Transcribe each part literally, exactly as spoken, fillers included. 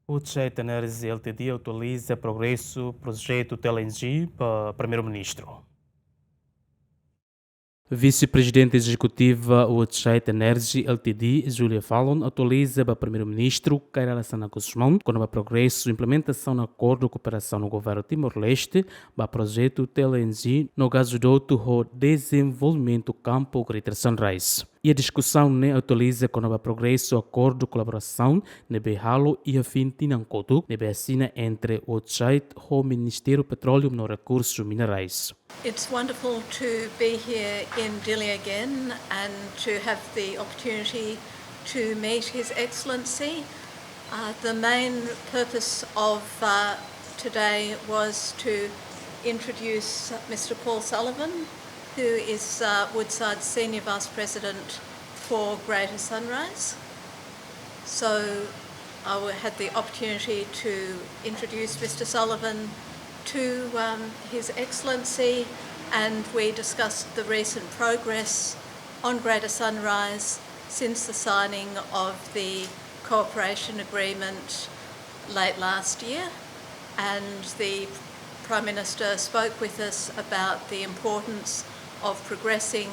Woodside Energy L T D atualiza progresu projetu T L N G ba Primeiru-Ministru. Vise-Prezidente Ezekutiva Woodside Energy L T D, Julia Fallon, atualiza ba Primeiru-Ministru Kay Rala Xanana Gusmão kona-ba progresu implementasaun akordu kooperasaun ho Governu Timor-Leste ba projetu T L N G no gazodutu ho dezenvolvimentu kampu Greater Sunrise. Iha diskusaun ne'e atualiza kona-ba progresu akordu kolaborasaun ne'ebé halo iha fin tinan kotuk ne'ebé asina entre Woodside ho Ministériu Petróleu no Rekursu Minerais. It's wonderful to be here in Dili again and to have the opportunity to meet His Excellency. Uh, the main purpose of uh, today was to introduce Mister Paul Sullivan, who is uh, Woodside's Senior Vice President for Greater Sunrise. So I w- had the opportunity to introduce Mister Sullivan to um, His Excellency, and we discussed the recent progress on Greater Sunrise since the signing of the cooperation agreement late last year. And the Prime Minister spoke with us about the importance of progressing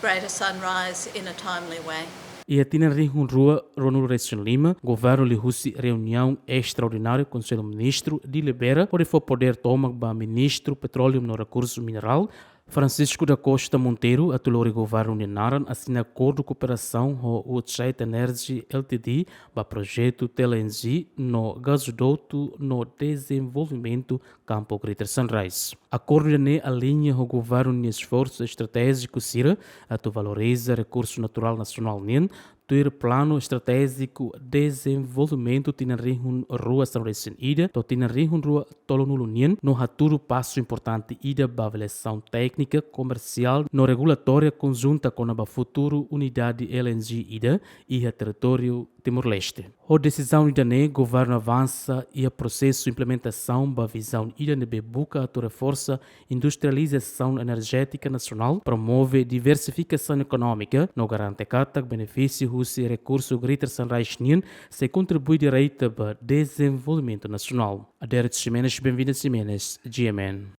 Greater Sunrise in a timely way. Iha tinan rihun rua ruanulu resin lima, Governu liuhusi reuniaun estraordináriu Konsellu Ministru delibera hodi fó podér tomak ba Ministru Petróleu no Rekursu Minerais, Francisco da Costa Monteiro, atu lori Governu nia naran asina akordu kooperasaun ho Woodside Energy L T D ba projetu T L N G no gazodutu no dezenvolvimentu kampu Greater Sunrise. Akordu ida-ne'e aliña ho Governu nia esforsu estratéjiku sira atu valoriza rekursu naturál nasionál nian, tuir Planu Estratéjiku Dezenvolvimentu tinan rihun rua sanulu resin ida to'o tinan rihun rua tolunulu nian, no hatudu pasu importante ida ba avaliasaun téknika, komersiál no regulatória konjunta kona-ba futuru unidade L N G ida iha territóriu Timor-Leste. Ho desizaun ida-ne'e, Governu avansa iha prosesu implementasaun ba vizaun ida ne'ebé buka atu reforsa industrializasaun enerjétika nasionál, promove diversifikasaun ekonómika no garante katak benefísiu husi rekursu Greater Sunrise nian sei kontribui direta ba dezenvolvimentu nasionál. Adérito Ximenes, Benvinda Ximenes, G M N.